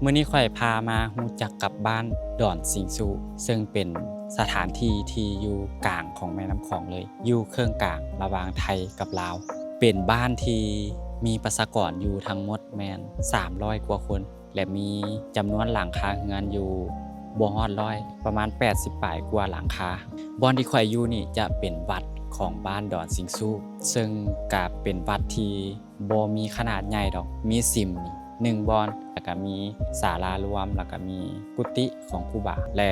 ມື້ນີ້ຂ້ອຍພາມາຮູ້ຈັກກັບບ້ານດອນຊິງຊູ ເຊິ່ງເປັນສະຖານທີ່ທີ່ຢູ່ກາງຂອງແມ່ນ້ຳຂອງເລີຍ, ຢູ່ເຄິ່ງກາງລະຫວ່າງໄທກັບລາວ. ເປັນບ້ານທີ່ມີປະຊາກອນຢູ່ທັງໝົດແມ່ນສາມຮ້ອຍກວ່າຄົນ ແລະ ມີຈຳນວນຫຼັງຄາເຮືອນຢູ່ບໍ່ຮອດຮ້ອຍ ປະມານແປດສິບປາຍກວ່າຫຼັງຄາ. ບ່ອນທີ່ຂ້ອຍຢູ່ນີ້ຈະເປັນວັດຂອງບ້ານດອນຊິງຊູ ເຊິ່ງກະເປັນວັດທີ່ ບໍ່ມີຂະໜາດໃຫຍ່ດອກ, ມີສິມນີ້ໜຶ່ງບ່ອນ ແລ້ວກະມີສາລາລວມ ແລ້ວກະມີກຸຕິຂອງຄູບາ ແລະ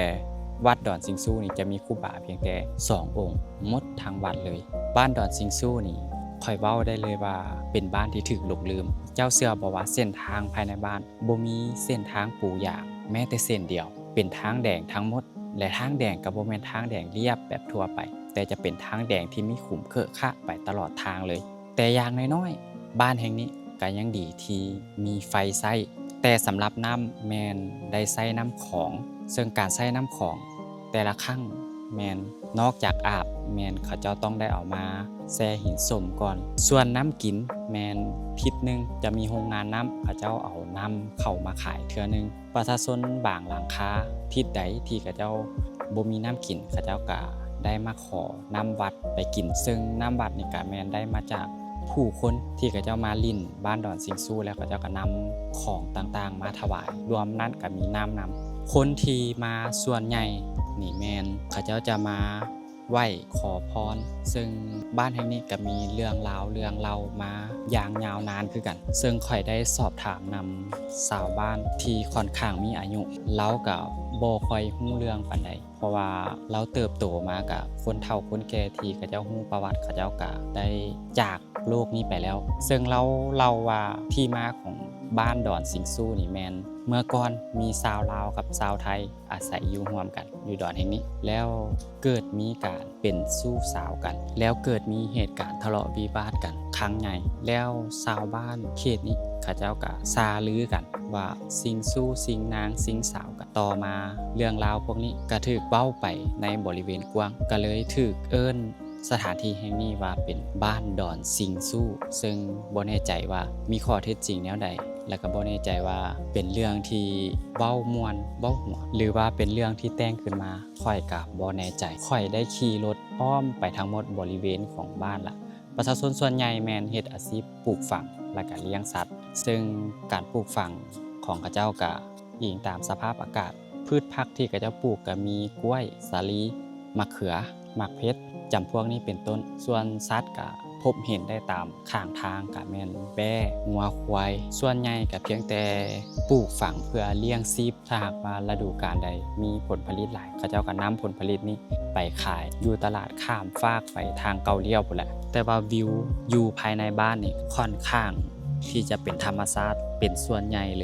ວັດດອນຊິງຊູນີ້ຈະມີຄູບາພຽງແຕ່ສອງອົງໝົດທັງວັດເລີຍ. ບ້ານດອນຊິງຊູນີ້ ຂ້ອຍເວົ້າໄດ້ເລີຍວ່າເປັນບ້ານທີ່ຖືກຫຼົງລືມ. ເຈົ້າເຊື່ອບໍ່ວ່າເສັ້ນທາງພາຍໃນບ້ານບໍ່ມີເສັ້ນທາງປູຢາງແມ້ແຕ່ເສັ້ນດຽວ, ເປັນທາງແດງທັງໝົດ ແລະ ທາງແດງກະບໍ່ແມ່ນທາງແດງລຽບແບບທົ່ວໄປ, ແຕ່ຈະເປັນທາງແດງທີ່ມີຂຸມເຄາະຂະໄປຕະຫຼອດທາງເລີຍ. ແຕ່ຢ່າງນ້ອຍໆ ບ້ານແຫ່ງນີ້ກະຍັງດີທີ່ມີໄຟໃຊ້, ແຕ່ສຳລັບນ້ຳແມ່ນໄດ້ໃຊ້ນ້ຳຂອງ, ເຊິ່ງການໃຊ້ນ້ຳຂອງແຕ່ລະຄັ້ງແມ່ນນອກຈາກອາບ ແມ່ນເຂົາເຈົ້າຕ້ອງໄດ້ເອົາມາແຊ່ຫີນສົ້ມກ່ອນ. ສ່ວນນ້ຳກິນແມ່ນທິດໜຶ່ງຈະມີໂຮງງານນ້ຳ ເຂົາເຈົ້າເອົານ້ຳເຂົ້າມາຂາຍເທື່ອໜຶ່ງ. ປະຊາຊົນບາງຫຼັງຄາ ທິດໃດທີ່ເຂົາເຈົ້າບໍ່ມີນ້ຳກິນ ເຂົາເຈົ້າກະໄດ້ມາຂໍນ້ຳວັດໄປກິນ, ເຊິ່ງນ້ຳວັດນີ້ກະແມ່ນໄດ້ມາຈາກຜູ້ຄົນທີ່ເຂົາເຈົ້າມາຫຼິ້ນບ້ານດອນຊິງຊູ ແລ້ວເຂົາເຈົ້າກະນຳຂອງຕ່າງໆມາຖວາຍ, ລວມນັ້ນກະມີນ້ຳນຳ. ຄົນທີ່ມາສ່ວນໃຫຍ່ນີ້ແມ່ນເຂົາເຈົ້າຈະມາ ໄຫວ້ຂໍພອນ, ເຊິ່ງບ້ານແຫ່ງນີ້ກະມີເລື່ອງລາວເລື່ອງເລົ່າມາຢ່າງຍາວນານຄືກັນ, ເຊິ່ງຂ້ອຍໄດ້ສອບຖາມນຳຊາວບ້ານທີ່ຂ້ອນຂ້າງມີອາຍຸ, ລາວກະບໍ່ຄ່ອຍຮູ້ເລື່ອງປານໃດ ເພາະວ່າລາວເຕີບໂຕມາກະຄົນເຖົ້າຄົນແກ່ທີ່ເຂົາເຈົ້າຮູ້ປະຫວັດ ເຂົາເຈົ້າກະໄດ້ຈາກໂລກນີ້ໄປແລ້ວ. ເຊິ່ງລາວເລົ່າວ່າທີ່ມາຂອງບ້ານດອນຊິງຊູນີ້ແມ່ນເມື່ອກ່ອນມີຊາວລາວກັບຊາວໄທ ອາໄສຢູ່ຮ່ວມກັນຢູ່ດອນແຫ່ງນີ້ ແລ້ວເກີດມີການເປັນຊູ້ສາວກັນ ແລ້ວເກີດມີເຫດການທະເລາະວິວາດກັນຄັ້ງໃຫຍ່, ແລ້ວຊາວບ້ານເຂດນີ້ເຂົາເຈົ້າກະຊ່າລືກັນວ່າຊິງຊູ້ ຊິງນາງ ຊິງສາວກັນ. ຕໍ່ມາເລື່ອງລາວພວກນີ້ກະຖືກເວົ້າໄປໃນບໍລິເວນກວ້າງ, ກະເລີຍຖືກເອີ້ນ ສະຖານທີ່ແຫ່ງນີ້ວ່າເປັນບ້ານດອນຊິງຊູ້, ເຊິ່ງບໍ່ແນ່ໃຈວ່າມີຂໍ້ເທັດຈິງແນວໃດ ແລະ ກະບໍ່ແນ່ໃຈວ່າເປັນເລື່ອງທີ່ເວົ້າມ່ວນເວົ້າຫົວ ຫຼືວ່າເປັນເລື່ອງທີ່ແຕ່ງຂຶ້ນມາ, ຂ້ອຍກະບໍ່ແນ່ໃຈ. ຂ້ອຍໄດ້ຂີ່ລົດອ້ອມໄປທັງໝົດບໍລິເວນຂອງບ້ານລະ. ປະຊາຊົນສ່ວນໃຫຍ່ແມ່ນເຮັດອາຊີບປູກຝັງ ແລະ ກະລ້ຽງສັດ, ເຊິ່ງການປູກຝັງຂອງເຂົາເຈົ້າກະ ອີງຕາມສະພາບອາກາດ. ພືດຜັກທີ່ເຂົາເຈົ້າປູກກະມີກ້ວຍ, ສາລີ, ໝາກເຂືອ, ໝາກເຜັດ ຈຳພວກນີ້ເປັນຕົ້ນ. ສ່ວນສັດກະພົບເຫັນໄດ້ຕາມຂ້າງທາງ ກະແມ່ນແບ້, ງົວ, ຄວາຍ. ສ່ວນໃຫຍ່ກະພຽງແຕ່ປູກຝັງເພື່ອລ້ຽງຊີບ. ຖ້າຫາກວ່າລະດູການໃດມີຜົນຜະລິດຫຼາຍ ເຂົາເຈົ້າກະນຳຜົນຜະລິດນີ້ໄປຂາຍຢູ່ຕະຫຼາດຂ້າມຟາກໄປທາງເກົ້າລ້ຽວພຸ້ນແຫຼະ. ແຕ່ວ່າວິວຢູ່ພາຍໃນບ້ານນີ້ຂ້ອນຂ້າງ ທີ່ຈະເປັນທຳມະຊາດເປັນສ່ວນໃຫຍ່ເລີຍ.